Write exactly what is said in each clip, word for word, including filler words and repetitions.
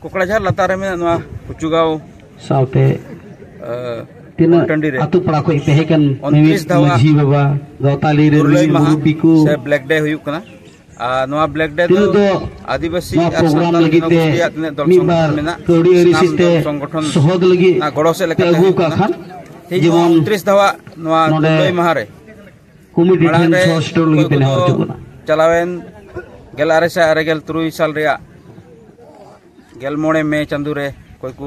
ᱠᱚᱠᱲᱟᱡᱷᱟᱨ ᱞᱟᱛᱟᱨ ᱨᱮ ᱢᱮᱱᱟᱜ ᱱᱚᱣᱟ ᱠᱩᱪᱩᱜᱟᱣ ᱥᱟᱶᱛᱮ ᱟᱹ, ᱛᱤᱱᱟᱹᱜ ᱴᱟᱺᱰᱤ ᱨᱮ ᱟᱹᱛᱩ ᱯᱟᱲᱟ ᱠᱷᱚᱱ ᱛᱟᱦᱮᱸ ᱠᱟᱱ ᱩᱱᱛᱨᱤᱥ ᱢᱤᱢᱤᱫ ᱫᱷᱟᱣᱟᱜ ᱢᱟᱹᱡᱷᱤ ᱵᱟᱵᱟ, ᱜᱟᱶᱛᱟ ᱞᱟᱹᱭ ᱨᱮᱱ ᱫᱩᱨᱞᱟᱹᱭ ᱢᱤᱢᱤᱫ ᱢᱟᱦᱟ ᱢᱩᱨᱩᱵ ᱵᱤᱠᱩ, ᱥᱮ ᱵᱞᱮᱠ ᱰᱮ ᱦᱩᱭᱩᱜ ᱠᱟᱱᱟ᱾ ᱟᱨ ᱱᱚᱣᱟ ᱵᱞᱮᱠ ᱰᱮ ᱫᱚ ᱛᱤᱱᱟᱹᱜ ᱫᱚ ᱟᱹᱫᱤᱵᱟᱹᱥᱤ ᱱᱚᱣᱟ ᱟᱨ ᱯᱨᱳᱜᱨᱟᱢ ᱥᱟᱱᱛᱟᱲ ᱞᱟᱹᱜᱤᱫ ᱛᱮ ᱡᱚᱱᱚᱜᱳᱥᱴᱤᱭᱟᱜ ᱛᱤᱱᱟᱹᱜ ᱫᱚᱞ ᱢᱤᱫ ᱥᱚᱝᱜᱚᱴᱷᱚᱱ ᱵᱟᱨ ᱢᱮᱱᱟᱜ, ᱠᱟᱹᱣᱰᱤ ᱟᱹᱨᱤ ᱥᱟᱱᱟᱢ ᱥᱤᱛᱮ ᱫᱚᱞ ᱥᱚᱝᱜᱚᱴᱷᱚᱱ ᱥᱚᱦᱚᱫ ᱞᱟᱹᱜᱤᱫ ᱨᱮᱱᱟᱜ ᱜᱚᱲᱚ ᱥᱮᱫ ᱯᱮ ᱞᱮᱠᱟᱛᱮ ᱟᱹᱜᱩ ᱦᱩᱭᱩᱜ ᱠᱟᱜ ᱠᱟᱱᱟ᱾ ᱠᱷᱟᱱ ᱛᱮᱦᱮᱧ ᱡᱮᱢᱚᱱ ᱩᱱᱛᱨᱤᱥ ᱫᱷᱟᱣᱟᱜ ᱱᱚᱣᱟ ᱱᱚᱰᱮ ᱫᱩᱨᱞᱟᱹᱭ ᱢᱟᱦᱟ ᱨᱮ ᱠᱚᱢᱤᱴᱤ ᱢᱟᱲᱟᱝ ᱴᱷᱮᱱ ᱨᱮ ᱥᱚᱦᱚᱥᱴᱚᱞ ᱞᱟᱹᱜᱤᱫ ᱚᱠᱚᱭ ᱛᱮ ᱱᱮᱦᱚᱨ ᱠᱚᱫᱚ ᱦᱚᱪᱚᱜ ᱠᱟᱱᱟ᱾ ᱪᱟᱞᱟᱣᱮᱱ ᱜᱮᱞ ᱟᱨᱮ ᱥᱟᱭ ᱟᱨᱮ ᱜᱮᱞ ᱛᱩᱨᱩᱭ ᱥᱟᱞ ᱨᱮᱭᱟᱜ ᱜᱮᱞ ᱢᱚᱬᱮ ᱢᱮ ᱪᱟᱸᱫᱳ ᱨᱮ ᱚᱠᱚᱭ ᱠᱚ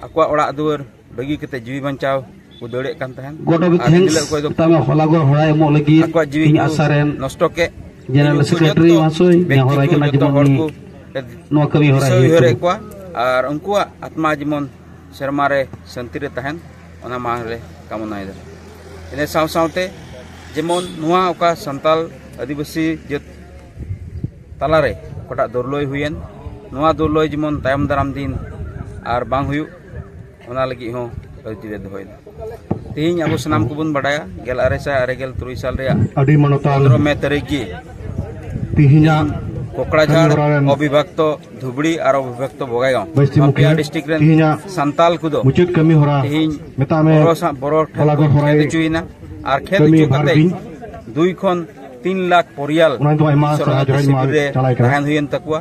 ᱟᱠᱚᱣᱟᱜ ᱚᱲᱟᱜ ᱫᱩᱣᱟᱹᱨ ᱵᱟᱹᱜᱤ ᱠᱟᱛᱮ ᱡᱤᱣᱤ ᱵᱟᱧᱪᱟᱣ ᱠᱚ ᱫᱟᱹᱲᱮᱫ ᱠᱟᱱ ᱛᱟᱦᱮᱸᱱ᱾ ᱜᱚᱰ ᱚᱯᱷ ᱟᱨ ᱮᱱ ᱛᱷᱮᱝᱠᱥ ᱦᱤᱞᱳᱜ ᱚᱠᱚᱭ ᱫᱚᱠᱚ ᱢᱮᱛᱟᱜ ᱢᱮ, ᱦᱚᱞᱟ ᱜᱚᱲ ᱦᱚᱲᱟᱭ ᱮᱢᱚᱜ ᱞᱟᱹᱜᱤᱫ ᱟᱠᱚᱣᱟᱜ ᱡᱤᱣᱤ ᱤᱧ ᱠᱚ ᱟᱥᱟ ᱨᱮᱱ ᱱᱚᱥᱴᱚ ᱠᱮᱫ᱾ ᱡᱮᱱᱟᱨᱮᱞ ᱛᱮᱦᱮᱧ ᱩᱱᱠᱩ ᱥᱮᱠᱨᱮᱴᱟᱨᱤ ᱡᱚᱛᱚ ᱢᱚᱦᱟᱥᱚᱭ ᱵᱮᱠᱛᱤ ᱱᱮᱦᱚᱨᱟᱭ ᱠᱚ ᱠᱟᱱᱟ ᱡᱚᱛᱚ ᱡᱮᱢᱚᱱ ᱦᱚᱲ ᱩᱱᱤ ᱠᱚ ᱱᱚᱣᱟ ᱠᱟᱹᱢᱤ ᱦᱚᱨᱟ ᱫᱤᱥᱟᱹ ᱦᱩᱭᱩᱜ ᱩᱭᱦᱟᱹᱨᱮᱫ ᱛᱟᱵᱚᱱ᱾ ᱠᱚᱣᱟ ᱟᱨ ᱩᱱᱠᱩᱣᱟᱜ ᱟᱛᱢᱟ ᱡᱮᱢᱚᱱ ᱥᱮᱨᱢᱟ ᱨᱮ ᱥᱟᱹᱱᱛᱤ ᱨᱮ ᱛᱟᱦᱮᱱ, ᱚᱱᱟ ᱢᱟᱲᱟᱝ ᱨᱮ ᱠᱟᱢᱚᱱᱟᱭᱮᱫᱟ᱾ ᱤᱱᱟᱹ ᱥᱟᱶ ᱥᱟᱶᱛᱮ ᱡᱮᱢᱚᱱ ᱱᱚᱣᱟ ᱚᱠᱟ ᱥᱟᱱᱛᱟᱞ ᱟᱹᱫᱤᱵᱟᱹᱥᱤ ᱡᱟᱹᱛ ᱛᱟᱞᱟᱨᱮ ᱚᱠᱟᱴᱟᱜ ᱫᱩᱨᱞᱟᱹᱭ ᱦᱩᱭᱮᱱ, ᱱᱚᱣᱟ ᱫᱩᱨᱞᱟᱹᱭ ᱡᱮᱢᱚᱱ ᱛᱟᱭᱚᱢ ᱫᱟᱨᱟᱢ ᱫᱤᱱ ᱟᱨ ᱵᱟᱝ ᱦᱩᱭᱩᱜ, ᱚᱱᱟ ᱞᱟᱹᱜᱤᱫ ᱦᱚᱸ ᱟᱹᱨᱡᱤ ᱞᱮ ᱫᱚᱦᱚᱭᱮᱫᱟ᱾ ᱛᱮᱦᱮᱧ ᱟᱵᱚ ᱥᱟᱱᱟᱢ ᱠᱚᱵᱚᱱ ᱵᱟᱰᱟᱭᱟ, ᱜᱮᱞ ᱟᱨᱮ ᱥᱟᱭ ᱟᱨᱮ ᱜᱮᱞ ᱛᱩᱨᱩᱭ ᱥᱟᱞ ᱨᱮᱭᱟᱜ ᱟᱹᱰᱤ ᱢᱟᱱᱚᱛᱟᱱ ᱯᱚᱱᱫᱽᱨᱚ ᱢᱮ ᱛᱟᱹᱨᱤᱠᱷ ᱜᱮ ᱛᱮᱦᱮᱧᱟᱜ ᱠᱚᱠᱲᱟᱡᱷᱟᱲ ᱠᱟᱹᱢᱤ ᱦᱚᱨᱟ ᱨᱮᱱ ᱚᱵᱤᱵᱷᱟᱠᱛᱚ ᱫᱷᱩᱵᱲᱤ ᱟᱨ ᱚᱵᱤᱵᱷᱟᱠᱛᱚ ᱵᱚᱜᱟᱭᱜᱟᱸᱣ ᱵᱟᱹᱭᱥᱤ ᱢᱟᱯᱤᱭᱟ ᱢᱩᱠᱷᱤᱭᱟᱹ ᱰᱤᱥᱴᱨᱤᱠᱴ ᱨᱮᱱ ᱛᱮᱦᱮᱧᱟᱜ ᱥᱟᱱᱛᱟᱞ ᱠᱚᱫᱚ ᱢᱩᱪᱟᱹᱫ ᱠᱟᱹᱢᱤ ᱦᱚᱨᱟ ᱛᱮᱦᱮᱧ ᱢᱮᱛᱟᱜ ᱢᱮ ᱵᱚᱨᱚ ᱥᱟ-, ᱵᱚᱨᱚ ᱴᱷᱮᱱ ᱦᱚᱞᱟ ᱠᱚ ᱜᱚ ᱦᱚᱨᱟᱭ ᱠᱷᱮᱛ ᱦᱚᱪᱚᱭᱮᱱᱟ᱾ ᱟᱨ ᱠᱷᱮᱛ ᱠᱟᱹᱢᱤ ᱦᱚᱪᱚ ᱵᱷᱟᱨ ᱠᱟᱛᱮ ᱫᱤᱱ ᱫᱩᱭ ᱠᱷᱚᱱ ᱛᱤᱱ ᱞᱟᱠᱷ ᱯᱚᱨᱤᱭᱟᱞ ᱚᱱᱟ ᱫᱚ ᱟᱭᱢᱟ ᱥᱟᱨᱦᱟᱣ ᱥᱚᱨᱚᱱᱟᱨᱛᱷᱤ ᱡᱚᱦᱟᱨ ᱥᱤᱵᱤᱨ ᱨᱮ ᱪᱟᱞᱟᱣ ᱠᱟᱱᱟ᱾ ᱛᱟᱦᱮᱱ ᱦᱩᱭᱮᱱ ᱛᱟᱠᱚᱣᱟ᱾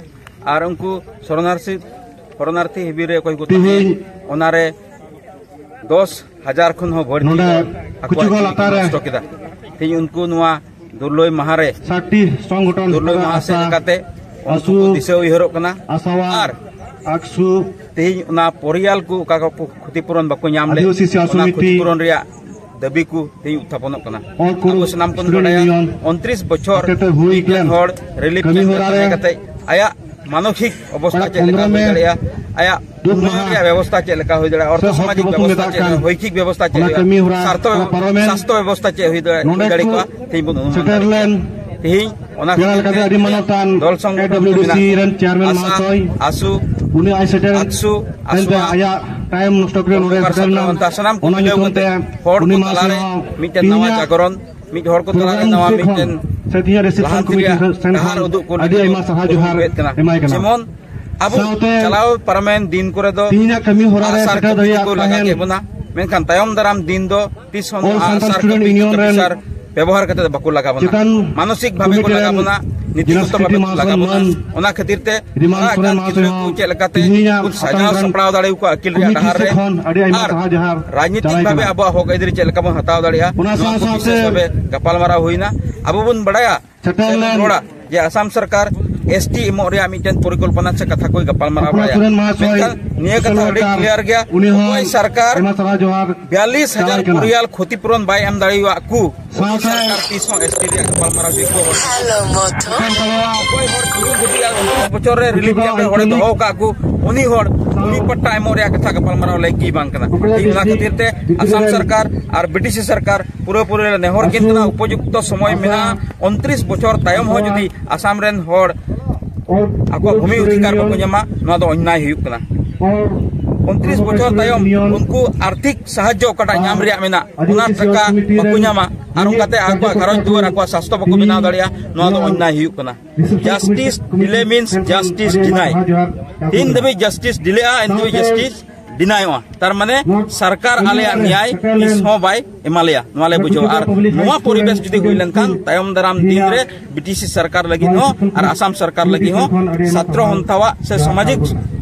ᱟᱨ ᱩᱱᱠᱩ ᱥᱚᱨᱚᱱᱟᱨᱛᱷᱤ, ᱥᱚᱨᱚᱱᱟᱨᱛᱷᱤ ᱥᱤᱵᱤᱨ ᱨᱮ ᱚᱠᱚᱭ ᱠᱚ ᱛᱮᱦᱮᱧ ᱛᱟᱦᱮᱸ, ᱚᱱᱟᱨᱮ ᱫᱚᱥ ᱦᱟᱡᱟᱨ ᱠᱷᱚᱱ ᱦᱚᱸ ᱵᱟᱹᱲᱛᱤ ᱱᱚᱰᱮ ᱦᱚᱲ ᱟᱠᱚᱣᱟᱜ ᱠᱩᱪᱩᱜᱟ ᱡᱤᱣᱤ ᱠᱚ ᱞᱟᱛᱟᱨ ᱨᱮ ᱱᱚᱥᱴᱚ ᱠᱮᱫᱟ᱾ ᱛᱮᱦᱮᱧ ᱩᱱᱠᱩ ᱱᱚᱣᱟ ᱫᱩᱨᱞᱟᱹᱭ ᱢᱟᱦᱟ ᱨᱮ, ᱥᱟᱛᱴᱤ ᱥᱚᱝᱜᱚᱴᱷᱚᱱ ᱫᱩᱨᱞᱟᱹᱭ ᱢᱟᱦᱟ ᱥᱮᱫ ᱟᱥᱟ, ᱞᱮᱠᱟᱛᱮ ᱩᱱᱠᱩ ᱟᱥᱩ, ᱠᱚ ᱫᱤᱥᱟᱹ ᱩᱭᱦᱟᱹᱨᱚᱜ ᱠᱟᱱᱟ᱾ ᱟᱥᱟᱣᱟ, ᱟᱨ ᱟᱠᱥᱩ, ᱛᱮᱦᱮᱧ ᱚᱱᱟ ᱯᱚᱨᱤᱭᱟᱞ ᱠᱚ ᱚᱠᱟ ᱠᱚ ᱠᱷᱚᱛᱤᱯᱩᱨᱚᱱ ᱵᱟᱠᱚ ᱧᱟᱢ ᱞᱮᱫ, ᱟᱹᱫᱤᱵᱟᱹᱥᱤ ᱥᱮᱣᱟ ᱚᱱᱟ ᱥᱚᱢᱤᱛᱤ, ᱠᱷᱚᱛᱤᱯᱩᱨᱚᱱ ᱨᱮᱭᱟᱜ ᱫᱟᱹᱵᱤ ᱠᱚ ᱛᱮᱦᱮᱧ ᱩᱛᱛᱷᱟᱯᱚᱱᱚᱜ ᱠᱟᱱᱟ᱾ ᱚᱞ ᱠᱩᱨᱩ ᱟᱵᱚ ᱥᱟᱱᱟᱢ ᱵᱚᱱ ᱥᱴᱩᱰᱮᱱᱴ ᱵᱟᱰᱟᱭᱟ, ᱤᱭᱩᱱᱤᱭᱚᱱ ᱩᱱᱛᱨᱤᱥ ᱵᱚᱪᱷᱚᱨ ᱦᱚᱛᱮᱛᱮ ᱦᱩᱭ ᱢᱤᱫᱴᱮᱱ ᱠᱟᱱ ᱦᱚᱲ ᱨᱤᱞᱤᱯ ᱠᱟᱹᱢᱤ ᱠᱮᱢᱯ ᱨᱮ ᱦᱚᱨᱟ ᱨᱮ ᱛᱟᱦᱮᱸ ᱠᱟᱛᱮ ᱟᱭᱟᱜ ᱢᱟᱱᱚᱥᱤᱠ ᱚᱵᱚᱥᱛᱟ ᱚᱱᱟ ᱪᱮᱫ ᱞᱮᱠᱟ ᱯᱚᱱᱫᱽᱨᱚ ᱦᱩᱭ ᱢᱮ ᱫᱟᱲᱮᱭᱟᱜᱼᱟ, ᱟᱭᱟᱜ ᱫᱩᱠ ᱩᱱᱱᱚᱭᱚᱱ ᱢᱟᱦᱟ ᱨᱮᱭᱟᱜ ᱵᱮᱵᱚᱥᱛᱟ ᱪᱮᱫ ᱞᱮᱠᱟ ᱦᱩᱭ ᱫᱟᱲᱮᱭᱟᱜᱼᱟ, ᱥᱮ ᱚᱨᱛᱷᱚ ᱦᱚᱠ ᱥᱟᱢᱟᱡᱤᱠ ᱡᱚᱵᱚᱥ ᱵᱮᱵᱚᱥᱛᱟ ᱢᱮᱛᱟᱜ ᱪᱮᱫ, ᱠᱟᱱ ᱦᱳᱭᱠᱤᱠ ᱵᱮᱵᱚᱥᱛᱟ ᱪᱮᱫ ᱚᱱᱟ ᱦᱩᱭᱩᱜᱼᱟ, ᱠᱟᱹᱢᱤ ᱦᱚᱨᱟ ᱥᱟᱨᱛᱷᱚ ᱚᱱᱟ ᱯᱟᱨᱚᱢᱮᱱ ᱥᱟᱥᱛᱷᱚ ᱵᱮᱵᱚᱥᱛᱟ ᱪᱮᱫ ᱦᱩᱭ ᱫᱟᱲᱮ-, ᱦᱩᱭ ᱱᱚᱰᱮ ᱫᱟᱲᱮ ᱠᱚ ᱠᱚᱣᱟ, ᱛᱮᱦᱮᱧ ᱵᱚᱱ ᱚᱱᱩᱢᱟᱱ ᱥᱮᱴᱮᱨ ᱫᱟᱲᱮᱭᱟᱜ ᱞᱮᱱ ᱠᱟᱱᱟ᱾ ᱛᱮᱦᱮᱧ ᱚᱱᱟ ᱯᱮᱲᱟ ᱠᱷᱟᱹᱛᱤᱨ ᱞᱮᱠᱟᱛᱮ ᱛᱮ ᱟᱹᱰᱤ ᱢᱟᱱᱚᱛᱟᱱ ᱫᱚᱞ ᱥᱚᱝᱜᱚᱴᱷᱚᱱ ᱠᱚ ᱮ ᱰᱟᱵᱽᱞᱤᱭᱩ ᱰᱤ ᱥᱤ ᱢᱮᱱᱟᱜ ᱨᱮᱱ ᱪᱮᱭᱟᱨᱢᱮᱱ ᱟᱥᱟ, ᱢᱚᱦᱟᱥᱚᱭ, ᱟᱥᱩ, ᱩᱱᱤ ᱟᱡ ᱥᱮᱴᱮᱨ ᱟᱠᱥᱩ, ᱮᱱᱛᱮ ᱟᱥᱩᱣᱟ, ᱟᱭᱟᱜ ᱴᱟᱭᱤᱢ ᱱᱚᱥᱴᱚ ᱠᱟᱛᱮ ᱱᱚᱰᱮ ᱠᱚᱨᱢᱚᱠᱟᱨ ᱥᱮᱴᱮᱨ ᱞᱮᱱᱟ᱾ ᱥᱟᱯᱲᱟᱣ ᱥᱟᱱᱟᱢ ᱠᱚ ᱚᱱᱟ ᱢᱤᱞᱟᱹᱣ ᱧᱩᱛᱩᱢ ᱠᱟᱛᱮ ᱛᱮ ᱦᱚᱲ ᱩᱱᱤ ᱠᱚ ᱢᱟ ᱛᱟᱞᱟᱨᱮ ᱥᱮ ᱢᱤᱫᱴᱮᱱ ᱱᱟᱣᱟ ᱛᱮᱦᱮᱧᱟᱜ ᱡᱟᱜᱚᱨᱚᱱ, ᱢᱤᱫ ᱦᱚᱲ ᱠᱚ ᱛᱟᱞᱟᱨᱮ ᱯᱨᱳᱜᱨᱟᱢ ᱱᱟᱣᱟ ᱥᱮᱫ ᱠᱷᱚᱱ ᱢᱤᱫᱴᱮᱱ ᱥᱮ ᱛᱮᱦᱮᱧᱟᱜ ᱨᱤᱥᱮᱯᱥᱚᱱ ᱞᱟᱦᱟᱱᱛᱤ ᱠᱚᱢᱤᱴᱤ ᱨᱮᱭᱟᱜ ᱥᱮᱱ ᱠᱷᱚᱱ ᱰᱟᱦᱟᱨ ᱩᱫᱩᱜ ᱠᱚ ᱟᱹᱰᱤ ᱞᱟᱹᱜᱤᱫ ᱟᱭᱢᱟ ᱥᱟᱨᱦᱟᱣ ᱠᱩᱨᱩᱢᱩᱴᱩ ᱡᱚᱦᱟᱨ ᱮᱫ ᱠᱟᱱᱟ᱾ ᱮᱢᱟᱭ ᱠᱟᱱᱟ᱾ ᱡᱮᱢᱚᱱ ᱟᱵᱚ ᱥᱟᱶᱛᱮ ᱪᱟᱞᱟᱣ ᱯᱟᱨᱚᱢᱮᱱ ᱫᱤᱱ ᱠᱚᱨᱮ ᱫᱚ ᱛᱮᱦᱮᱧᱟᱜ ᱠᱟᱹᱢᱤ ᱦᱚᱨᱟ ᱨᱮ ᱟᱜᱼᱥᱟᱨ ᱥᱮᱴᱮᱨ ᱠᱟᱹᱯᱤ ᱫᱟᱲᱮᱭᱟᱜ ᱠᱚ ᱞᱟᱜᱟ ᱛᱟᱦᱮᱸᱱ ᱠᱮᱫ ᱵᱚᱱᱟ, ᱢᱮᱱᱠᱷᱟᱱ ᱛᱟᱭᱚᱢ ᱫᱟᱨᱟᱢ ᱫᱤᱱ ᱫᱚ ᱛᱤᱥ ᱦᱚᱸ All Santal ᱟᱜᱼᱥᱟᱨ Student ᱠᱟᱹᱯᱤ Union ᱨᱮᱱ ᱵᱮᱵᱚᱦᱟᱨ ᱠᱟᱛᱮ ᱫᱚ ᱵᱟᱠᱚ ᱞᱟᱜᱟ ᱵᱚᱱᱟ, ᱪᱮᱛᱟᱱ ᱢᱟᱱᱚᱥᱤᱠ ᱵᱷᱟᱵᱮ ᱠᱚ ᱠᱚᱢᱤᱴᱤ ᱞᱟᱜᱟ ᱨᱮᱱ ᱵᱚᱱᱟ, ᱱᱤᱛᱤᱜᱚᱛᱚ ᱡᱮᱞᱟ ᱵᱷᱟᱵᱮ ᱠᱚ ᱢᱟᱨᱥᱟᱞ ᱞᱟᱜᱟ ᱵᱚᱱᱟ᱾ ᱢᱟᱹᱱ ᱚᱱᱟ ᱠᱷᱟᱹᱛᱤᱨ ᱛᱮ ᱨᱤᱢᱟᱱ ᱚᱲᱟᱜ ᱥᱚᱨᱮᱱ ᱠᱟᱱ ᱢᱟᱦᱟᱥᱚᱭ ᱜᱤᱫᱽᱨᱟᱹ ᱠᱚ ᱦᱚᱸ ᱪᱮᱫ ᱞᱮᱠᱟᱛᱮ ᱛᱮᱦᱮᱧᱟᱜ ᱵᱚᱱ ᱥᱟᱡᱟᱣ ᱥᱟᱯᱲᱟᱣ ᱫᱟᱲᱮ ᱟᱠᱚᱣᱟ ᱟᱹᱠᱤᱞ ᱨᱮᱭᱟᱜ ᱠᱚᱢᱤᱴᱤ ᱰᱟᱦᱟᱨ ᱥᱮᱫ ᱨᱮ᱾ ᱠᱷᱚᱱ ᱟᱹᱰᱤ ᱟᱭᱢᱟ ᱟᱨ ᱥᱟᱨᱦᱟᱣ ᱡᱚᱦᱟᱨ ᱨᱟᱡᱽᱱᱤᱛᱤᱠ ᱪᱟᱞᱟᱭ ᱵᱷᱟᱵᱮ ᱠᱟᱱᱟ᱾ ᱟᱵᱚᱣᱟᱜ ᱦᱚᱠ ᱟᱹᱭᱫᱟᱹᱨᱤ ᱪᱮᱫ ᱞᱮᱠᱟ ᱵᱚᱱ ᱦᱟᱛᱟᱣ ᱫᱟᱲᱮᱭᱟᱜᱼᱟ, ᱚᱱᱟ ᱱᱚᱣᱟ ᱥᱟᱶ ᱠᱚ ᱥᱟᱶᱛᱮ ᱵᱤᱥᱮᱥ ᱵᱷᱟᱵᱮ ᱜᱟᱯᱟᱞᱢᱟᱨᱟᱣ ᱦᱩᱭᱱᱟ᱾ ᱟᱵᱚ ᱵᱚᱱ ᱵᱟᱲᱟᱭᱟ ᱥᱮᱴᱮᱨ ᱥᱮ ᱵᱚᱱ ᱞᱮᱱ ᱨᱚᱲᱟ ᱡᱮ ᱟᱥᱟᱢ ᱥᱚᱨᱠᱟᱨ ᱮᱥ ᱴᱤ ᱮᱢᱚᱜ ᱨᱮᱭᱟᱜ ᱢᱤᱫᱴᱮᱱ ᱯᱚᱨᱤᱠᱚᱞᱯᱚᱱᱟ ᱥᱮ ᱠᱟᱛᱷᱟ ᱠᱚᱭ ᱜᱟᱯᱟᱞᱢᱟᱨᱟᱣ ᱵᱟᱯᱞᱟ ᱵᱟᱲᱟᱭᱟ᱾ ᱥᱚᱨᱮᱱ ᱢᱟᱦᱟᱥᱚᱭ ᱢᱮᱱᱠᱷᱟᱱ ᱱᱤᱭᱟᱹ ᱠᱟᱛᱷᱟ ᱥᱳᱥᱟᱞ ᱟᱹᱰᱤ ᱣᱟᱨᱠᱟᱨ, ᱠᱞᱤᱭᱟᱨ ᱜᱮᱭᱟ, ᱩᱱᱤ ᱦᱚᱸ ᱚᱠᱚᱭ ᱥᱚᱨᱠᱟᱨ ᱟᱭᱢᱟ ᱥᱟᱨᱦᱟᱣ ᱡᱚᱦᱟᱨ ᱵᱤᱭᱟᱞᱞᱤᱥ ᱦᱟᱡᱟᱨ ᱪᱟᱞᱟᱭ ᱠᱟᱱᱟ᱾ ᱯᱚᱨᱤᱭᱟᱞ ᱠᱷᱚᱛᱤᱯᱩᱨᱚᱱ ᱵᱟᱭ ᱮᱢ ᱫᱟᱲᱮᱭᱟᱜ ᱠᱚ, ᱩᱱᱤ ᱥᱟᱶᱛᱮ ᱥᱚᱨᱠᱟᱨ ᱛᱤᱥ ᱦᱚᱸ ᱮᱥ ᱴᱤ ᱨᱮᱭᱟᱜ ᱜᱟᱯᱟᱞᱢᱟᱨᱟᱣ ᱡᱩᱫᱤ ᱠᱚ ᱦᱚᱲ ᱚᱠᱚᱭ ᱦᱚᱲ ᱥᱩᱨᱩ ᱜᱟᱹᱰᱤ ᱟᱨ ᱩᱱᱛᱨᱤᱥ ᱵᱚᱪᱷᱚᱨ ᱨᱮ ᱨᱤᱞᱤᱯ ᱠᱮᱢᱯ ᱨᱮ ᱦᱚᱲᱮ ᱫᱚᱦᱚ ᱟᱠᱟᱫ ᱠᱚ, ᱩᱱᱤ ᱦᱚᱲ ᱩᱱᱤ ᱯᱟᱴᱴᱟ ᱮᱢᱚᱜ ᱨᱮᱭᱟᱜ ᱠᱟᱛᱷᱟ ᱜᱟᱯᱟᱞᱢᱟᱨᱟᱣ ᱞᱟᱹᱜᱤᱫ ᱵᱟᱝ ᱠᱟᱱᱟ᱾ ᱴᱷᱤᱠ ᱚᱱᱟ ᱠᱷᱟᱹᱛᱤᱨ ᱛᱮ ᱟᱥᱟᱢ ᱥᱚᱨᱠᱟᱨ ᱟᱨ ᱵᱤ ᱴᱤ ᱥᱤ ᱥᱚᱨᱠᱟᱨ ᱯᱩᱨᱟᱹᱯᱩᱨᱤ ᱞᱮ ᱱᱮᱦᱚᱨ ᱠᱤᱱ ᱠᱟᱱᱟ, ᱩᱯᱚᱡᱩᱠᱛᱚ ᱥᱚᱢᱚᱭ ᱢᱮᱱᱟᱜᱼᱟ, ᱩᱱᱛᱨᱤᱥ ᱵᱚᱪᱷᱚᱨ ᱛᱟᱭᱚᱢ ᱦᱚᱸ ᱡᱩᱫᱤ ᱟᱥᱟᱢ ᱨᱮᱱ ᱦᱚᱲ ᱟᱠᱚᱣᱟᱜ ᱵᱷᱩᱢᱤ ᱚᱫᱷᱤᱠᱟᱨ ᱵᱟᱠᱚ ᱧᱟᱢᱟ, ᱱᱚᱣᱟ ᱫᱚ ᱚᱱᱱᱟᱭ ᱦᱩᱭᱩᱜ ᱠᱟᱱᱟ᱾ ᱩᱱᱛᱨᱤᱥ ᱵᱚᱪᱷᱚᱨ ᱛᱟᱭᱚᱢ ᱩᱱᱠᱩ ᱟᱨᱛᱷᱤᱠ ᱥᱟᱦᱟᱡᱽᱡᱚ ᱚᱠᱟᱴᱟᱜ ᱧᱟᱢ ᱨᱮᱭᱟᱜ ᱢᱮᱱᱟᱜ, ᱚᱱᱟ ᱴᱟᱠᱟ ᱵᱟᱠᱚ ᱧᱟᱢᱟ, ᱟᱨ ᱚᱱᱠᱟᱛᱮ ᱟᱠᱚᱣᱟᱜ ᱜᱷᱟᱨᱚᱸᱡᱽ ᱫᱩᱣᱟᱹᱨ, ᱟᱠᱚᱣᱟᱜ ᱥᱟᱥᱛᱷᱚ ᱵᱟᱠᱚ ᱵᱮᱱᱟᱣ ᱫᱟᱲᱮᱭᱟᱜᱼᱟ, ᱱᱚᱣᱟ ᱫᱚ ᱚᱱᱱᱟᱭ ᱦᱩᱭᱩᱜ ᱠᱟᱱᱟ᱾ Justice delay means justice deny. ᱛᱤᱱ ᱫᱷᱟᱹᱵᱤᱡ justice ᱰᱤᱞᱮᱜᱼᱟ, ᱩᱱ ᱫᱷᱟᱹᱵᱤᱡ justice ᱰᱤᱱᱟᱭᱚᱜᱼᱟ᱾ ᱛᱟᱨ ᱢᱟᱱᱮ ᱥᱚᱨᱠᱟᱨ ᱟᱞᱮᱭᱟᱜ ᱱᱮᱭᱟᱭ ᱛᱤᱥ ᱦᱚᱸ ᱵᱟᱭ ᱮᱢᱟ ᱞᱮᱭᱟ, ᱱᱚᱣᱟ ᱞᱮ ᱵᱩᱡᱷᱟᱹᱣᱟ᱾ ᱟᱨ ᱱᱚᱣᱟ ᱯᱚᱨᱤᱵᱮᱥ ᱡᱩᱫᱤ ᱦᱩᱭ ᱞᱮᱱᱠᱷᱟᱱ ᱛᱟᱭᱚᱢ ᱫᱟᱨᱟᱢ ᱫᱤᱱ ᱨᱮ ᱵᱤ ᱴᱤ ᱥᱤ ᱥᱚᱨᱠᱟᱨ ᱞᱟᱹᱜᱤᱫ ᱦᱚᱸ ᱟᱨ ᱟᱥᱟᱢ ᱥᱚᱨᱠᱟᱨ ᱞᱟᱹᱜᱤᱫ ᱦᱚᱸ ᱥᱟᱛᱨᱚ ᱦᱚᱱᱛᱟᱣᱟᱜ ᱥᱮ ᱥᱟᱢᱟᱡᱤᱠ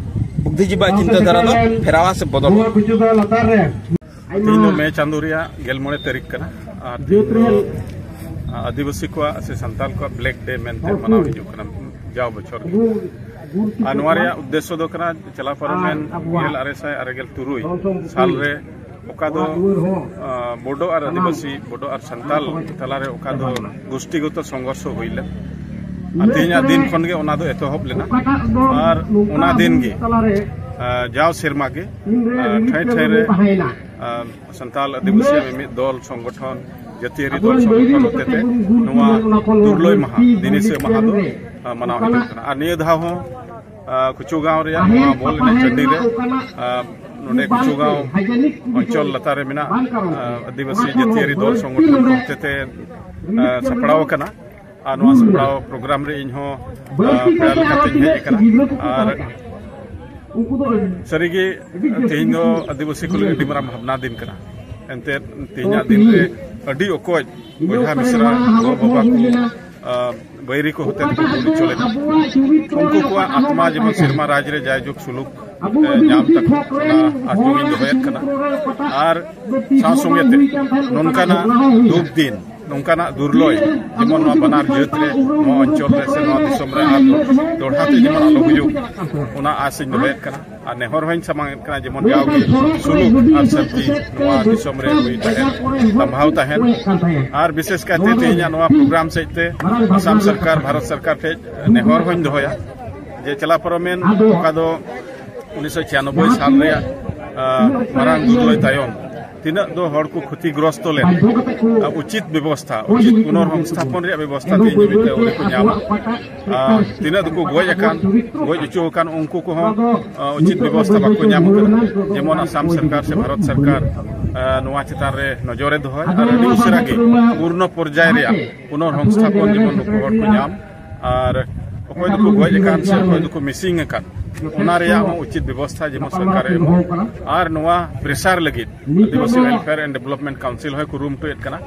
ᱵᱩᱫᱽᱫᱷᱤᱡᱤᱵᱤ ᱪᱤᱱᱛᱟᱹ ᱫᱷᱟᱨᱟ ᱫᱚ ᱯᱷᱮᱨᱟᱣᱟ ᱥᱮ ᱵᱚᱫᱚᱞᱚᱜᱼᱟ᱾ ᱛᱮᱦᱮᱧ ᱫᱚ ᱢᱮ ᱪᱟᱸᱫᱳ ᱨᱮᱭᱟᱜ ᱜᱮᱞ ᱢᱚᱬᱮ ᱛᱟᱹᱨᱤᱠᱷ ᱠᱟᱱᱟ ᱟᱨ ᱛᱮᱦᱮᱧ ᱫᱚ ᱟᱹᱫᱤᱵᱟᱹᱥᱤ ᱠᱚᱣᱟᱜ ᱥᱮ ᱥᱟᱱᱛᱟᱲ ᱠᱚᱣᱟᱜ ᱵᱞᱮᱠ ᱰᱮ ᱢᱮᱱᱛᱮ ᱢᱟᱱᱟᱣ ᱦᱤᱡᱩᱜ ᱠᱟᱱᱟ ᱡᱟᱣ ᱵᱚᱪᱷᱚᱨ ᱜᱮ᱾ ᱟᱨ ᱱᱚᱣᱟ ᱨᱮᱭᱟᱜ ᱩᱫᱽᱫᱮᱥᱥᱚ ᱫᱚ ᱠᱟᱱᱟ ᱪᱟᱞᱟᱣ ᱯᱟᱨᱚᱢᱮᱱ ᱜᱮᱞ ᱟᱨᱮ ᱥᱟᱭ ᱟᱨᱮ ᱜᱮᱞ ᱛᱩᱨᱩᱭ ᱥᱟᱞ ᱨᱮ ᱚᱠᱟ ᱫᱚ, ᱟᱸ, ᱵᱳᱰᱳ ᱟᱨ ᱟᱹᱫᱤᱵᱟᱹᱥᱤ, ᱵᱳᱰᱳ ᱟᱨ ᱥᱟᱱᱛᱟᱞ ᱛᱟᱞᱟᱨᱮ ᱚᱠᱟ ᱫᱚ ᱜᱳᱥᱴᱤᱜᱚᱛᱚ ᱥᱚᱝᱜᱷᱚᱨᱥᱚ ᱦᱩᱭ ᱞᱮᱱ, ᱟᱨ ᱛᱮᱦᱮᱧᱟᱜ ᱫᱤᱱ ᱠᱷᱚᱱ ᱜᱮ ᱚᱱᱟ ᱫᱚ ᱮᱛᱚᱦᱚᱵ ᱞᱮᱱᱟ᱾ ᱟᱨ ᱚᱱᱟ ᱫᱤᱱ ᱜᱮ, ᱟᱸ, ᱡᱟᱣ ᱥᱮᱨᱢᱟ ᱜᱮ, ᱟᱸ, ᱴᱷᱟᱹᱭ ᱴᱷᱟᱹᱭ ᱨᱮ, ᱟᱸ, ᱥᱟᱱᱛᱟᱞ ᱟᱹᱫᱤᱵᱟᱹᱥᱤ ᱢᱤᱢᱤᱫ ᱫᱚᱞ ᱥᱚᱝᱜᱚᱴᱷᱚᱱ, ᱡᱟᱹᱛᱤᱭᱟᱹᱨᱤ ᱫᱚᱞ ᱥᱚᱝᱜᱚᱴᱷᱚᱱ ᱦᱚᱛᱮᱛᱮ ᱱᱚᱣᱟ ᱫᱩᱨᱞᱟᱹᱭ ᱢᱟᱦᱟ, ᱫᱤᱱᱤᱥᱟᱹ ᱢᱟᱦᱟ ᱫᱚ, ᱟᱸ, ᱢᱟᱱᱟᱣ ᱦᱤᱡᱩᱜ ᱠᱟᱱᱟ᱾ ᱟᱨ ᱱᱤᱭᱟᱹ ᱫᱷᱟᱣ ᱦᱚᱸ ᱟᱸ, ᱠᱩᱪᱩ ᱜᱟᱶ ᱨᱮᱭᱟᱜ ᱱᱚᱣᱟ ᱵᱚᱞ ᱮᱱᱮᱡ ᱴᱟᱺᱰᱤ ᱨᱮ, ᱟᱸ, ᱱᱚᱰᱮ ᱠᱩᱪᱩ ᱜᱟᱶ ᱚᱧᱪᱚᱞ ᱞᱟᱛᱟᱨ ᱨᱮ ᱢᱮᱱᱟᱜ, ᱟᱸ, ᱟᱹᱫᱤᱵᱟᱹᱥᱤ ᱡᱟᱹᱛᱤᱭᱟᱹᱨᱤ ᱫᱚᱞ ᱥᱚᱝᱜᱚᱴᱷᱚᱱ ᱠᱚ ᱦᱚᱛᱮᱛᱮ, ᱟᱸ, ᱥᱟᱯᱲᱟᱣ ᱟᱠᱟᱱᱟ᱾ ᱟᱨ ᱱᱚᱣᱟ ᱥᱟᱯᱲᱟᱣ ᱯᱨᱳᱜᱨᱟᱢ ᱨᱮ ᱤᱧ ᱦᱚᱸ, ᱟ, ᱯᱮᱲᱟ ᱞᱮᱠᱟᱛᱮᱧ ᱦᱮᱡ ᱟᱠᱟᱱᱟ᱾ ᱟᱨ ᱥᱟᱹᱨᱤᱜᱮ ᱛᱮᱦᱮᱧ ᱫᱚ ᱟᱹᱫᱤᱵᱟᱹᱥᱤ ᱠᱚ ᱞᱟᱹᱜᱤᱫ ᱟᱹᱰᱤ ᱢᱟᱨᱟᱝ ᱵᱷᱟᱵᱽᱱᱟ ᱫᱤᱱ ᱠᱟᱱᱟ᱾ ᱮᱱᱛᱮᱫ, ᱛᱮᱦᱮᱧᱟᱜ ᱫᱤᱱ ᱨᱮ ᱟᱹᱰᱤ ᱚᱠᱚᱡ ᱵᱚᱭᱦᱟ ᱢᱤᱥᱨᱟ, ᱜᱚ ᱵᱟᱵᱟ ᱠᱚ, ᱟ, ᱵᱟᱹᱭᱨᱤ ᱠᱚ ᱦᱚᱛᱮ ᱛᱮᱠᱚ ᱜᱩᱞᱤ ᱦᱚᱪᱚ ᱞᱮᱱᱟ᱾ ᱩᱱᱠᱩ ᱠᱚᱣᱟᱜ ᱟᱛᱢᱟ ᱡᱮᱢᱚᱱ ᱥᱮᱨᱢᱟ ᱨᱟᱡᱽ ᱨᱮ ᱡᱟᱭᱡᱩᱜᱽ ᱥᱩᱞᱩᱠ, ᱮ, ᱧᱟᱢ ᱛᱟᱠᱚ, ᱚᱱᱟ ᱟᱨᱡᱚ ᱤᱧ ᱫᱚᱦᱚᱭᱮᱫ ᱠᱟᱱᱟ᱾ ᱟᱨ ᱥᱟᱶ ᱥᱚᱸᱜᱮ ᱛᱮ ᱱᱚᱝᱠᱟᱱᱟᱜ ᱫᱩᱠ ᱫᱤᱱ, ᱱᱚᱝᱠᱟᱱᱟᱜ ᱫᱩᱨᱞᱚᱭ, ᱡᱮᱢᱚᱱ ᱱᱚᱣᱟ ᱵᱟᱱᱟᱨ ᱡᱟᱹᱛ ᱨᱮ, ᱱᱚᱣᱟ ᱚᱧᱪᱚᱞ ᱨᱮ ᱥᱮ ᱱᱚᱣᱟ ᱫᱤᱥᱚᱢ ᱨᱮ ᱟᱨ ᱫᱚᱦᱲᱟ ᱛᱮ ᱡᱮᱢᱚᱱ ᱟᱞᱚ ᱦᱩᱭᱩᱜ, ᱚᱱᱟ ᱟᱥ ᱤᱧ ᱫᱚᱦᱚᱭᱮᱫ ᱠᱟᱱᱟ᱾ ᱟᱨ ᱱᱮᱦᱚᱨ ᱦᱚᱸᱧ ᱥᱟᱢᱟᱝ ᱮᱫ ᱠᱟᱱᱟ, ᱡᱮᱢᱚᱱ ᱡᱟᱣᱜᱮ ᱥᱩᱞᱩᱠ ᱟᱨ ᱥᱟᱱᱛᱤ ᱱᱚᱣᱟ ᱫᱤᱥᱚᱢ ᱨᱮ ᱦᱩᱭ ᱛᱟᱦᱮᱱ, ᱥᱟᱢᱵᱷᱟᱣ ᱛᱟᱦᱮᱱ᱾ ᱟᱨ ᱵᱤᱥᱮᱥ ᱠᱟᱭᱛᱮ ᱛᱮᱦᱮᱧᱟᱜ ᱱᱚᱣᱟ ᱯᱨᱳᱜᱨᱟᱢ ᱥᱮᱫ ᱛᱮ ᱟᱥᱟᱢ ᱥᱚᱨᱠᱟᱨ, ᱵᱷᱟᱨᱚᱛ ᱥᱚᱨᱠᱟᱨ ᱴᱷᱮᱱ ᱱᱮᱦᱚᱨ ᱦᱚᱸᱧ ᱫᱚᱦᱚᱭᱟ ᱡᱮ ᱪᱟᱞᱟᱣ ᱯᱟᱨᱚᱢᱮᱱ ᱚᱠᱟ ᱫᱚ ᱩᱱᱤᱥᱥᱚ ᱪᱷᱤᱭᱟᱱᱚᱵᱵᱳᱭ ᱥᱟᱞ ᱨᱮᱭᱟᱜ, ᱟ, ᱢᱟᱨᱟᱝ ᱫᱩᱨᱞᱚᱭ ᱛᱟᱭᱚᱢ ᱛᱤᱱᱟᱹᱜ ᱫᱚ ᱦᱚᱲ ᱠᱚ ᱠᱷᱚᱛᱤᱜᱨᱚᱥᱛᱚ ᱞᱮᱱ, ᱟ, ᱩᱪᱤᱛ ᱵᱮᱵᱚᱥᱛᱷᱟ, ᱩᱪᱤᱛ ᱯᱩᱱᱚᱨᱦᱚᱝᱥᱛᱷᱟᱯᱚᱱ ᱨᱮᱭᱟᱜ ᱵᱮᱵᱚᱥᱛᱷᱟ ᱛᱮᱦᱮᱧ ᱦᱟᱹᱵᱤᱡ ᱛᱮ ᱟᱹᱣᱨᱤ ᱠᱚ ᱧᱟᱢᱟ᱾ ᱟᱨ ᱛᱤᱱᱟᱹᱜ ᱫᱚᱠᱚ ᱜᱚᱡ ᱟᱠᱟᱱ, ᱜᱚᱡ ᱦᱚᱪᱚ ᱟᱠᱟᱱ, ᱩᱱᱠᱩ ᱠᱚᱦᱚᱸ, ᱟ, ᱩᱪᱤᱛ ᱵᱮᱵᱚᱥᱛᱷᱟ ᱵᱟᱠᱚ ᱧᱟᱢ ᱟᱠᱟᱫᱟ᱾ ᱡᱮᱢᱚᱱ ᱟᱥᱟᱢ ᱥᱚᱨᱠᱟᱨ ᱥᱮ ᱵᱷᱟᱨᱚᱛ ᱥᱚᱨᱠᱟᱨ, ᱟ, ᱱᱚᱣᱟ ᱪᱮᱛᱟᱱ ᱨᱮ ᱱᱚᱡᱚᱨᱮ ᱫᱚᱦᱚᱭ ᱟᱨ ᱟᱹᱰᱤ ᱩᱥᱟᱹᱨᱟ ᱜᱮ ᱯᱩᱨᱱᱚ ᱯᱚᱨᱡᱟᱭ ᱨᱮᱭᱟᱜ ᱯᱩᱱᱚᱨᱦᱚᱝᱥᱛᱷᱟᱯᱚᱱ ᱡᱮᱢᱚᱱ ᱱᱩᱠᱩ ᱦᱚᱲ ᱠᱚ ᱧᱟᱢ, ᱟᱨ ᱚᱠᱚᱭ ᱫᱚᱠᱚ ᱜᱚᱡ ᱟᱠᱟᱱ ᱥᱮ ᱚᱠᱚᱭ ᱫᱚᱠᱚ ᱢᱤᱥᱤᱝ ᱟᱠᱟᱱ, ᱚᱱᱟ ᱨᱮᱭᱟᱜ ᱦᱚᱸ ᱩᱪᱤᱛ ᱵᱮᱵᱚᱥᱛᱷᱟ ᱡᱮᱢᱚᱱ ᱥᱚᱨᱠᱟᱨᱮ ᱮᱢᱚᱜ᱾ ᱟᱨ ᱱᱚᱣᱟ ᱯᱨᱮᱥᱟᱨ ᱞᱟᱹᱜᱤᱫ ᱟᱹᱫᱤᱵᱟᱹᱥᱤ ᱣᱮᱞᱯᱷᱮᱭᱟᱨ ᱮᱱᱰ ᱰᱮᱵᱷᱞᱚᱯᱢᱮᱱᱴ ᱠᱟᱣᱩᱱᱥᱤᱞ ᱦᱚᱸᱭ ᱠᱩᱨᱩᱢᱩᱴᱩᱭᱮᱫ ᱠᱟᱱᱟ,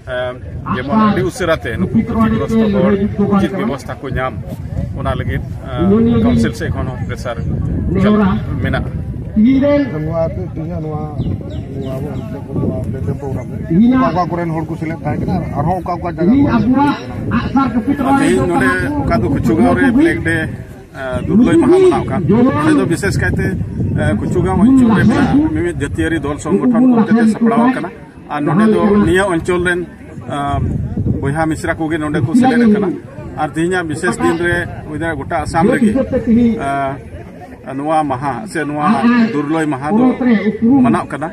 ᱮᱢ, ᱡᱮᱢᱚᱱ ᱟᱹᱰᱤ ᱩᱥᱟᱹᱨᱟ ᱛᱮ ᱱᱩᱠᱩ ᱠᱷᱚᱛᱤᱜᱨᱚᱥᱛᱚ ᱦᱚᱲ ᱩᱪᱤᱛ ᱵᱮᱵᱚᱥᱛᱷᱟ ᱠᱚ ᱧᱟᱢ, ᱚᱱᱟ ᱞᱟᱹᱜᱤᱫ, ᱮ, ᱠᱟᱣᱩᱱᱥᱤᱞ ᱥᱮᱫ ᱠᱷᱚᱱ ᱦᱚᱸ ᱯᱨᱮᱥᱟᱨ ᱪᱟᱞᱟᱜ ᱢᱮᱱᱟᱜᱼᱟ᱾ ᱱᱚᱣᱟ ᱛᱮ ᱛᱮᱦᱮᱧᱟᱜ ᱱᱚᱣᱟ, ᱱᱚᱣᱟ ᱟᱵᱚ ᱚᱱᱛᱮ ᱠᱚ ᱱᱚᱣᱟ ᱯᱨᱳᱜᱨᱟᱢ ᱨᱮ ᱚᱠᱟ ᱚᱠᱟ ᱠᱚᱨᱮᱱ ᱦᱚᱲ ᱠᱚ ᱥᱮᱞᱮᱫ ᱛᱟᱦᱮᱸ ᱠᱟᱱᱟ ᱟᱨ ᱟᱨᱦᱚᱸ ᱚᱠᱟ ᱚᱠᱟ ᱡᱟᱭᱜᱟ ᱠᱚᱨᱮ ᱦᱩᱭᱩᱜ ᱠᱟᱱᱟ? ᱟᱨ ᱛᱮᱦᱮᱧ ᱱᱚᱰᱮ ᱚᱠᱟ ᱫᱚ ᱠᱩᱪᱩᱜᱟᱸᱣ ᱨᱮ ᱵᱞᱮᱠ ᱰᱮ, ᱮ, ᱫᱩᱨᱞᱚᱭ ᱢᱟᱦᱟ ᱢᱟᱱᱟᱣ ᱠᱟᱱ, ᱚᱸᱰᱮ ᱫᱚ ᱵᱤᱥᱮᱥ ᱠᱟᱭᱛᱮ, ᱮ, ᱠᱩᱪᱩᱜᱟᱸᱣ ᱚᱧᱪᱚᱞ ᱨᱮ ᱢᱮᱱᱟᱜ ᱢᱤᱢᱤᱫ ᱡᱟᱹᱛᱤᱭᱟᱹᱨᱤ ᱫᱚᱞ ᱥᱚᱝᱜᱚᱴᱷᱚᱱ ᱠᱚ ᱦᱚᱛᱮᱛᱮ ᱥᱟᱯᱲᱟᱣ ᱟᱠᱟᱱᱟ᱾ ᱟᱨ ᱱᱚᱰᱮ ᱫᱚ ᱱᱤᱭᱟᱹ ᱚᱧᱪᱚᱞ ᱨᱮᱱ, ᱮ, ᱵᱚᱭᱦᱟ ᱢᱤᱥᱨᱟ ᱠᱚᱜᱮ ᱱᱚᱰᱮ ᱠᱚ ᱥᱮᱞᱮᱫ ᱟᱠᱟᱱᱟ᱾ ᱟᱨ ᱛᱮᱦᱮᱧᱟᱜ ᱵᱤᱥᱮᱥ ᱫᱤᱱ ᱨᱮ ᱜᱚᱴᱟ ᱟᱥᱟᱢ ᱨᱮᱜᱮ, ᱮ, ᱱᱚᱣᱟ ᱢᱟᱦᱟ ᱥᱮ ᱱᱚᱣᱟ ᱫᱩᱨᱞᱚᱭ ᱢᱟᱦᱟ ᱫᱚ ᱢᱟᱱᱟᱜ ᱠᱟᱱᱟ᱾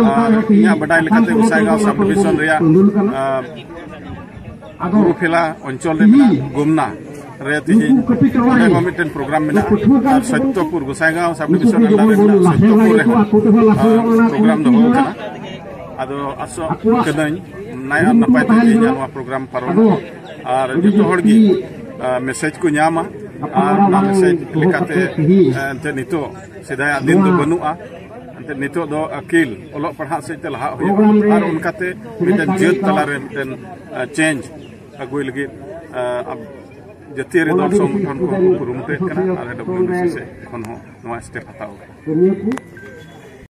ᱟᱨ ᱤᱧᱟᱹᱜ ᱵᱟᱰᱟᱭ ᱞᱮᱠᱟᱛᱮ ᱜᱚᱥᱟᱭᱜᱟᱸᱣ ᱥᱟᱵ ᱰᱤᱵᱤᱥᱚᱱ ᱨᱮᱭᱟᱜ, ᱟ, ᱜᱩᱨᱩᱯᱷᱮᱞᱟ ᱚᱧᱪᱚᱞ ᱨᱮ ᱢᱮᱱᱟᱜ ᱜᱩᱢᱱᱟ ᱨᱮ ᱛᱮᱦᱮᱧ ᱚᱸᱰᱮ ᱦᱚᱸ ᱢᱤᱫᱴᱮᱱ ᱯᱨᱳᱜᱨᱟᱢ ᱢᱮᱱᱟᱜᱼᱟ᱾ ᱟᱨ ᱥᱚᱛᱭᱚᱯᱩᱨ, ᱜᱚᱥᱟᱭᱜᱟᱸᱣ ᱥᱟᱵ ᱰᱤᱵᱤᱥᱚᱱ ᱟᱱᱰᱟᱨ ᱨᱮ ᱢᱮᱱᱟᱜ ᱥᱚᱛᱭᱚᱯᱩᱨ ᱨᱮᱦᱚᱸ, ᱟ, ᱯᱨᱳᱜᱨᱟᱢ ᱫᱚᱦᱚ ᱟᱠᱟᱱᱟ᱾ ᱟᱫᱚ ᱟᱥᱚᱜ ᱠᱟᱹᱱᱟᱹᱧ ᱱᱟᱭ ᱟᱨ ᱱᱟᱯᱟᱭ ᱛᱮ ᱛᱮᱦᱮᱧᱟᱜ ᱱᱚᱣᱟ ᱯᱨᱳᱜᱨᱟᱢ ᱯᱟᱨᱚᱢ ᱟᱨ ᱡᱚᱛᱚ ᱦᱚᱲ ᱜᱮ ᱢᱮᱥᱮᱡᱽ ᱠᱚ ᱧᱟᱢᱟ᱾ ᱟᱨ ᱚᱱᱟ ᱢᱮᱥᱮᱡᱽ ᱞᱮᱠᱟᱛᱮ ᱮᱱᱛᱮ ᱱᱤᱛᱚᱜ ᱥᱮᱫᱟᱭᱟᱜ ᱫᱤᱱ ᱫᱚ ᱵᱟᱹᱱᱩᱜᱼᱟ᱾ ᱮᱱᱛᱮ ᱱᱤᱛᱚᱜ ᱫᱚ ᱟᱹᱠᱤᱞ, ᱚᱞᱚᱜ ᱯᱟᱲᱦᱟᱜ ᱥᱮᱫ ᱛᱮ ᱞᱟᱦᱟᱜ ᱦᱩᱭᱩᱜᱼᱟ᱾ ᱟᱨ ᱚᱱᱠᱟᱛᱮ ᱢᱤᱫᱴᱮᱱ ᱡᱟᱹᱛ ᱛᱟᱞᱟᱨᱮ ᱢᱤᱫᱴᱮᱱ ᱪᱮᱧᱡᱽ ᱟᱹᱜᱩᱭ ᱞᱟᱹᱜᱤᱫ ᱡᱟᱹᱛᱤᱭᱟᱹᱨᱤ ᱫᱚᱞ ᱥᱚᱝᱜᱚᱴᱷᱚᱱ ᱠᱚ ᱠᱩᱨᱩᱢᱩᱴᱩᱭᱮᱫ ᱠᱟᱱᱟ᱾ ᱟᱨ ᱰᱟᱵᱞᱤᱭᱩᱰᱤᱥᱤ ᱥᱮᱫ ᱠᱷᱚᱱ ᱦᱚᱸ ᱱᱚᱣᱟ ᱥᱴᱮᱯ ᱦᱟᱛᱟᱣ ᱠᱟᱱᱟ᱾